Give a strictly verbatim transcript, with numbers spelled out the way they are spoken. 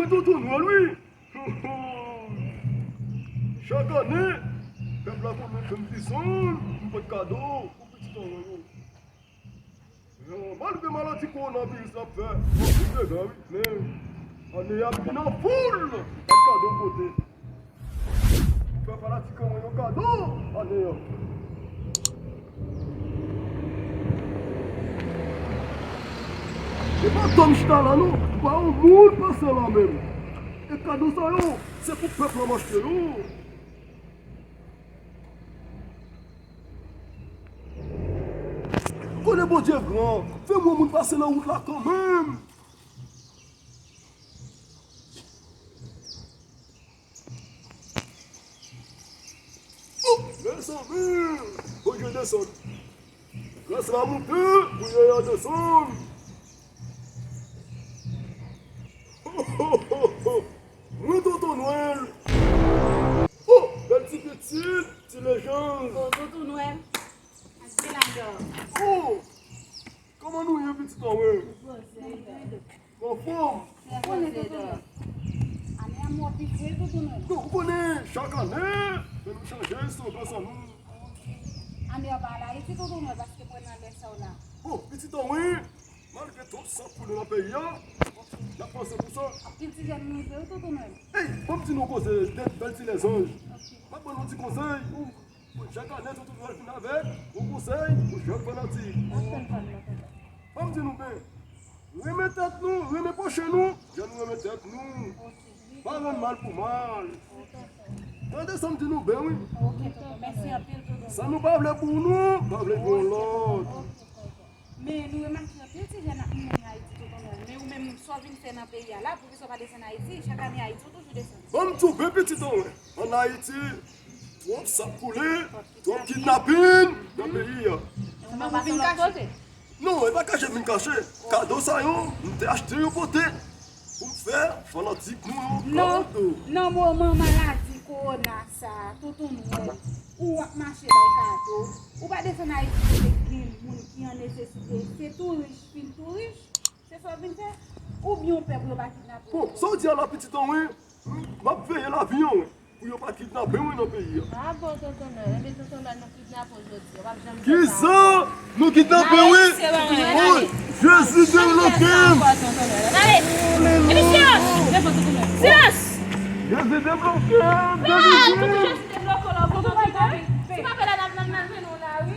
Tonton Nwèl, wi. Chak ane, pèp la konnen fè m desann, m pot kado pou pitit an mwen yo. Malgre maladi kowonaviris la ap fè anpil dega, wi, men ane a m vin an foul, m pot kado pote. Fè fanatik an mwen yon kado ane a. E pa tan m chita la non, pa yon moun pase la menm. E kado sa yo, se pou pèp la m achte yo. Konnen Bondye gran, fè m wè moun pase nan wout la kanmenm. Oh, mezanmi, Bondye desann. Gras la moute, priyè a desann. Mwen Tonton Nwèl. Oh, bèl ti pitit, ti lejann. Oh, Tonton Nwèl. Ak bèl adò. Oh, kòman nou ye, pitit an mwen? Anfòm. Ou konnen, Tonton Nwèl. Ane a mò pi vre, Tonton Nwèl. Non, ou konnen, chak ane, men nou chanje slogan sa nou. Ane a pa al Ayiti, Tonton Nwèl, paske mwen nan lè sa w la. Bon, pitit an mwen, malgre twòp san koule nan peyi a, n ap panse pou sa. Anpil ti jèn rive, wi, Tonton Nwèl. Ey, ban m di nou koze, de bèl ti lèzanj. M ap ban nou ti konsèy. Chak ane, Tonton Nwèl vin avèk yon konsèy pou jèn fanatik. Ban m di nou byen, renmen tèt nou, renmen pwochen nou, jan nou renmen tèt nou. Pa rann mal pou mal. Tande sa m di nou byen, wi. Sa nou pa vle pou nou, pa vle pou yon lòt. Men nou remake anpil ti jèn ap mouri Ayiti, Tonton Nwèl. Men ou menm, sa w vin fè nan peyi a la, poukisa w pa desann Ayiti? Chak ane Ayiti, ou toujou desann. Ban m di w byen, pitit an mwen. Ann Ayiti, twòp san koule, twòp kidnapin nan peyi a. Ou menm ou vin kache? Non, e pa kache m vin kache. Kado sa yo, m te achte yo pote pou m fè fanatik nou yo kado. Nan moman maladi kowona sa a, Tonton Nwèl, ou ap mache bay kado. Ou pa desann Ayiti kote gen moun ki an nesesite. Se tou rich fin tou rich. Se sa w vin fè? Oubyen w pè pou yo pa kidnape w? Bon, sa w di a la, pitit an mwen, m ap veye lavi an, wi, pou yo pa kidnape mwen nan peyi a. A bon, Tonton Nwèl? Enben, Tonton Nwèl, nou kidnape w jodi a. W ap janm fè sa ankò. Kijan nou kidnape, wi? Jezi debloke m. Alelouya. Silans! Jezi debloke m. Jezi debloke m. Jezi debloke m. Tonton Nwèl, si pa fè la, n ap, n ap, n ap jwenn w la, wi.